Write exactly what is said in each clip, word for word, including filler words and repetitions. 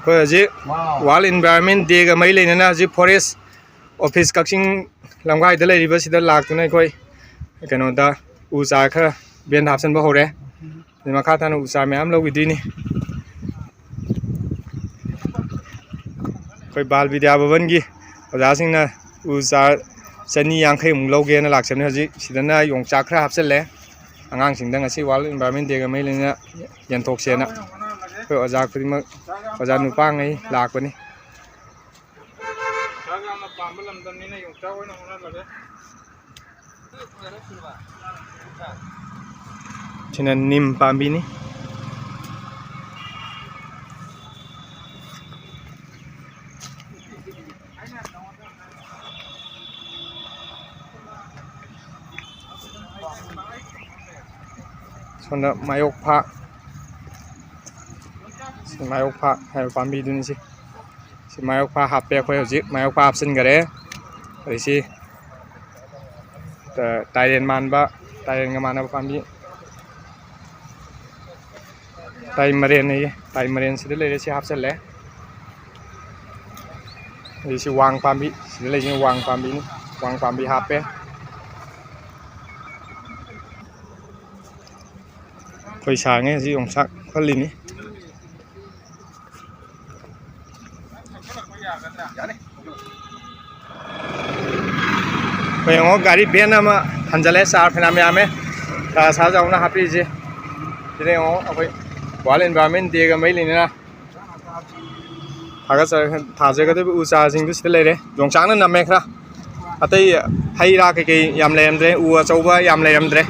ꯑꯩꯈꯣꯏ ꯍꯧꯖꯤꯛ World Environment Day ꯒ ꯃꯔꯤ ꯂꯩꯅꯅ ꯍꯧꯖꯤꯛ forest office ꯀꯛꯆꯤꯡ ꯂꯝꯈꯥꯏꯗ ꯂꯩꯔꯤꯕꯁꯤꯗ ꯂꯥꯛꯇꯨꯅ ꯑꯩꯈꯣꯏ ꯀꯩꯅꯣꯗ ꯎ ꯆꯥꯔ ꯈꯔ ꯕꯦꯟꯗ ꯍꯥꯞꯆꯤꯟꯕ ꯍꯧꯔꯦ꯫ ꯑꯗꯩ ꯃꯈꯥ ꯇꯥꯅ ꯎ ꯆꯥꯔ ꯃꯌꯥꯝ ꯂꯧꯈꯤꯗꯣꯏꯅꯤ꯫ ꯑꯩꯈꯣꯏ ꯕꯥꯜ ꯕꯤꯗ꯭ꯌꯥ ꯚꯕꯟꯒꯤ ꯑꯣꯖꯥꯁꯤꯡꯅ ꯎ ꯆꯥꯔ ꯆꯅꯤ ꯌꯥꯡꯈꯩꯃꯨꯛ ꯂꯧꯒꯦꯅ ꯂꯥꯛꯆꯕꯅꯤ꯫ ꯍꯧꯖꯤꯛ ꯁꯤꯗꯅ ꯌꯣꯡꯆꯥꯛ ꯈꯔ ꯍꯥꯞꯆꯤꯜꯂꯦ꯫ ꯑꯉꯥꯡꯁꯤꯡꯗ ꯉꯁꯤ World Environment Day ꯒ ꯃꯔꯤ ꯂꯩꯅꯅ ꯌꯦꯟꯊꯣꯛꯁꯦꯅ ꯑꯩꯈꯣꯏ ꯑꯣꯖꯥ ꯈꯨꯗꯤꯡꯃꯛ, ꯑꯣꯖꯥ ꯅꯨꯄꯥꯉꯩ ꯂꯥꯛꯄꯅꯤ꯫ ꯌꯣꯡꯆꯥꯛ ꯌꯥꯝꯅ ꯄꯥꯝꯕ ꯂꯝꯗꯝꯅꯤꯅ ꯌꯣꯡꯆꯥꯛ ꯑꯣꯏꯅ ꯍꯣꯠꯅꯍꯜꯂꯒꯦ꯫ ꯁꯤꯅ ꯅꯤꯝ ꯄꯥꯝꯕꯤꯅꯤ꯫ ꯁꯣꯝꯗ ꯃꯥꯌꯣꯛꯐꯥ, ꯁꯤ ꯃꯥꯌꯣꯛꯐꯥ ꯍꯥꯏꯕ ꯄꯥꯝꯕꯤꯗꯨꯅꯤ ꯁꯤ꯫ ꯁꯤ ꯃꯥꯌꯣꯛꯐꯥ ꯍꯥꯞꯄꯦ ꯑꯩꯈꯣꯏ ꯍꯧꯖꯤꯛ꯫ ꯃꯥꯌꯣꯛꯐꯥ ꯍꯥꯞꯆꯤꯟꯈꯔꯦ꯫ ꯑꯗꯩ ꯁꯤ, ꯑ, ꯇꯥꯏꯔꯦꯟ ꯃꯥꯟꯕ, ꯇꯥꯏꯔꯦꯟꯒ ꯃꯥꯟꯅꯕ ꯄꯥꯝꯕꯤ꯫ ꯇꯥꯏ ꯃꯔꯦꯟ ꯑꯌꯦ꯫ ꯇꯥꯏ ꯃꯔꯦꯟ ꯁꯤꯗ ꯂꯩꯔꯦ, ꯁꯤ ꯍꯥꯞꯆꯜꯂꯦ꯫ ꯑꯗꯩ ꯁꯤ ꯋꯥꯡ ꯄꯥꯝꯕꯤ, ꯁꯤꯗ ꯂꯩꯁꯤꯅ ꯋꯥꯡ ꯄꯥꯝꯕꯤꯅꯤ꯫ ꯋꯥꯡ ꯄꯥꯝꯕꯤ ꯍꯥꯞꯄꯦ꯫ ꯑꯩꯈꯣꯏ ꯁꯥꯡꯉꯦ ꯍꯧꯖꯤꯛ ꯌꯣꯡꯆꯥꯛ ꯈꯜꯂꯤꯅꯤ꯫ ꯑꯩꯈꯣꯏ ꯌꯦꯡꯉꯣ, ꯒꯥꯔꯤ ꯚꯦꯟ ꯑꯃ ꯍꯟꯖꯜꯂꯦ, ꯆꯥꯔ ꯐꯅꯌꯥꯝ ꯌꯥꯝꯃꯦ꯫ ꯆꯥꯔ ꯁꯥꯔ ꯆꯥꯎꯅ ꯍꯥꯞꯄꯤꯔꯤꯁꯦ꯫ ꯁꯤꯗ ꯌꯦꯡꯉꯣ, ꯑꯩꯈꯣꯏ World Environment Day ꯒ ꯃꯔꯤ ꯂꯩꯅꯅ ꯊꯥꯒꯠꯆ-, ꯊꯥꯖꯒꯗꯧꯔꯤꯕ ꯎ ꯆꯥꯔꯁꯤꯡꯗꯨ ꯁꯤꯗ ꯂꯩꯔꯦ꯫ ꯌꯣꯡꯆꯥꯛꯅ ꯅꯝꯃꯦ ꯈꯔ꯫ ꯑꯇꯩ ꯍꯩ ꯔꯥ ꯀꯩꯀꯩ ꯌꯥꯝ ꯂꯩꯔꯝꯗ꯭ꯔꯦ, ꯎ ꯑꯆꯧꯕ ꯌꯥꯝ ꯂꯩꯔꯝꯗ꯭ꯔꯦ꯫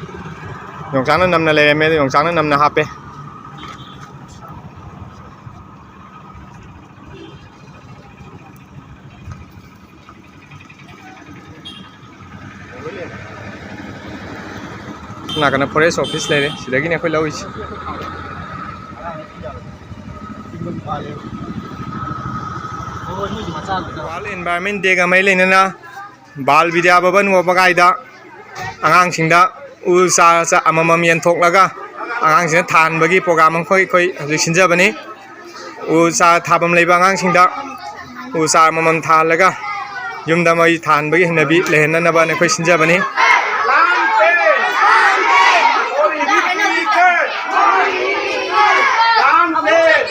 ꯌꯣꯡꯆꯥꯛꯅ ꯅꯝꯅ ꯂꯩꯔꯝꯃꯦ, ꯑꯗꯨ ꯌꯣꯡꯆꯥꯛꯅ ꯅꯝꯅ ꯍꯥꯞꯄꯦ꯫ ꯅꯥꯀꯟꯗ forest office ꯂꯩꯔꯦ, ꯁꯤꯗꯒꯤꯅꯦ ꯑꯩꯈꯣꯏ ꯂꯧꯔꯤꯁꯦ꯫ World Environment Day ꯒ ꯃꯔꯤ ꯂꯩꯅꯅ ꯕꯥꯜ ꯕꯤꯗ꯭ꯌꯥ ꯚꯕꯟ ꯋꯥꯕꯒꯥꯏꯗ ꯑꯉꯥꯡꯁꯤꯡꯗ ꯎ ꯆꯥꯔ ꯆꯥ ꯑꯃꯃꯝ ꯌꯦꯟꯊꯣꯛꯂꯒ ꯑꯉꯥꯡꯁꯤꯡꯗ ꯊꯥꯍꯟꯕꯒꯤ program ꯑꯃꯈꯣꯏ ꯑꯩꯈꯣꯏ ꯍꯧꯖꯤꯛ ꯁꯤꯟꯖꯕꯅꯤ꯫ ꯎ ꯆꯥꯔ ꯊꯥꯐꯝ ꯂꯩꯕ ꯑꯉꯥꯡꯁꯤꯡꯗ ꯎ ꯆꯥꯔ ꯑꯃꯃꯝ ꯊꯥꯍꯜꯂꯒ ꯌꯨꯝꯗ ꯃꯩ ꯊꯥꯍꯟꯕꯒꯤ ꯍꯩꯅꯕꯤ ꯂꯩꯍꯟꯅꯅꯕ ꯑꯩꯈꯣꯏ ꯁꯤꯟꯖꯕꯅꯤ꯫ Plantain! For every tree cut! Plantain!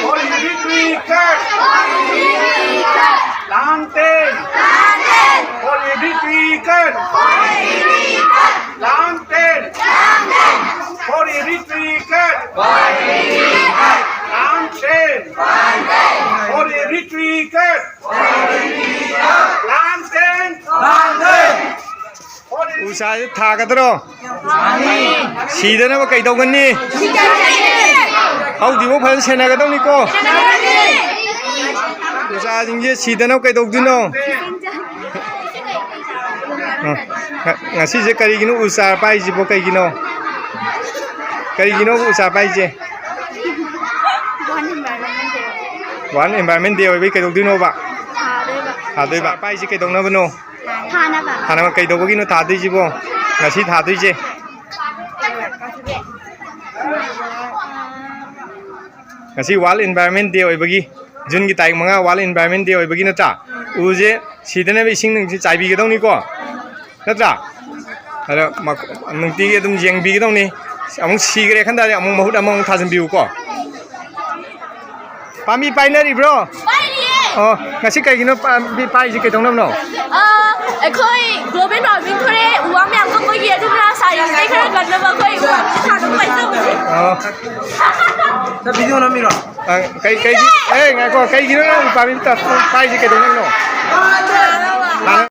For every tree cut! Plantain! For every tree cut! Plantain! For every tree cut! Plantain! For every tree cut! Plantain! For every ꯎ ꯆꯥꯔꯁꯦ ꯊꯥꯒꯗ꯭ꯔꯣ? ꯁꯤꯗꯅꯕ ꯀꯩꯗꯧꯒꯅꯤ? ꯍꯧꯗ꯭ꯔꯤꯐꯥꯎ ꯐꯖꯅ ꯁꯦꯟꯅꯒꯗꯧꯅꯤꯀꯣ꯫ ꯎ ꯆꯥꯁꯤꯡꯁꯦ ꯁꯤꯗꯅꯕ ꯀꯩꯗꯧꯗꯣꯏꯅꯣ? ꯑ, ꯉ-, ꯉꯁꯤꯁꯦ ꯀꯔꯤꯒꯤꯅꯣ ꯎ ꯆꯥꯔ ꯄꯥꯏꯁꯤꯕꯣ? ꯀꯩꯒꯤꯅꯣ? ꯀꯔꯤꯒꯤꯅꯣ ꯎ ꯆꯥꯔ ꯄꯥꯏꯁꯦ? World Environment Day꯫ World Environment Day ꯑꯣꯏꯕꯩ ꯀꯩꯗꯧꯗꯣꯏꯅꯣꯕ? ꯊꯥꯗꯣꯏꯕ꯫ ꯊꯥꯗꯣꯏꯕ꯫ ꯎ ꯆꯥꯔ ꯄꯥꯏꯁꯦ ꯀꯩꯗꯧꯅꯕꯅꯣ? ꯊꯥꯅꯕ꯫ ꯊꯥꯅꯕ꯫ ꯀꯩꯗꯧꯕꯒꯤꯅꯣ ꯊꯥꯗꯣꯏꯁꯤꯕꯣ? ꯉꯁꯤ ꯊꯥꯗꯣꯏꯁꯦ? ꯉꯁꯤ World Environment Day ꯑꯣꯏꯕꯒꯤ, ꯖꯨꯟꯒꯤ ꯇꯥꯔꯤꯛ ꯃꯉꯥ World Environment Day ꯑꯣꯏꯕꯒꯤ ꯅꯠꯇ꯭ꯔꯥ? ꯎꯁꯦ ꯁꯤꯗꯅꯕ ꯏꯁꯤꯡ ꯅꯨꯡꯁꯤ ꯆꯥꯏꯕꯤꯒꯗꯧꯅꯤꯀꯣ, ꯅꯠꯇ꯭ꯔꯥ? ꯑꯗ ꯃꯈ-, ꯅꯨꯡꯇꯤꯒꯤ ꯑꯗꯨꯝ ꯌꯦꯡꯕꯤꯒꯗꯧꯅꯤ꯫ ꯑꯃꯨꯛ ꯁꯤꯈ꯭ꯔꯦ ꯈꯟ ꯇꯥꯔꯗꯤ ꯑꯃꯨꯛ ꯃꯍꯨꯠ ꯑꯃꯃꯨꯛ ꯊꯥꯖꯤꯟꯕꯤꯌꯨꯀꯣ꯫ ꯄꯥꯝꯕꯤ ꯄꯥꯏꯅꯔꯤꯕ꯭ꯔꯣ? ꯄꯥꯏꯔꯤꯌꯦ꯫ ꯑꯣ, ꯉꯁꯤ ꯀꯩꯒꯤꯅꯣ ꯄꯥꯝꯕꯤ ꯄꯥꯏꯔꯤꯁꯦ, ꯀꯩꯗꯧꯅꯕꯅꯣ? ꯑ, ꯑꯩꯈꯣꯏ global warming ꯊꯣꯛꯂꯛꯑꯦ, ꯎ ꯋꯥ ꯃꯌꯥꯝ ꯀꯛꯄꯒꯤ, ꯑꯗꯨꯅ ꯁꯥꯏꯟꯁꯇꯩ ꯈꯔ ꯀꯟꯅꯕ ꯑꯩꯈꯣꯏ ꯎ ꯋꯥ ꯊꯥꯗꯣꯛꯄ ꯍꯥꯏꯅ ꯇꯧꯕꯅꯦ꯫ ꯑꯣ꯫ ꯅꯪ video ꯅꯝꯃꯤꯔꯣ? ꯑ, ꯀꯩ, ꯀꯩꯒꯤ, ꯑꯦ, ꯉꯥꯏꯈꯣ, ꯀꯩꯒꯤꯅꯣ ꯅꯪ ꯎ ꯄꯥꯝꯕꯤ ꯄꯥꯏꯔꯤꯁꯦ, ꯀꯩꯗꯧꯅꯕꯅꯣ? ꯊꯥꯅꯕ꯫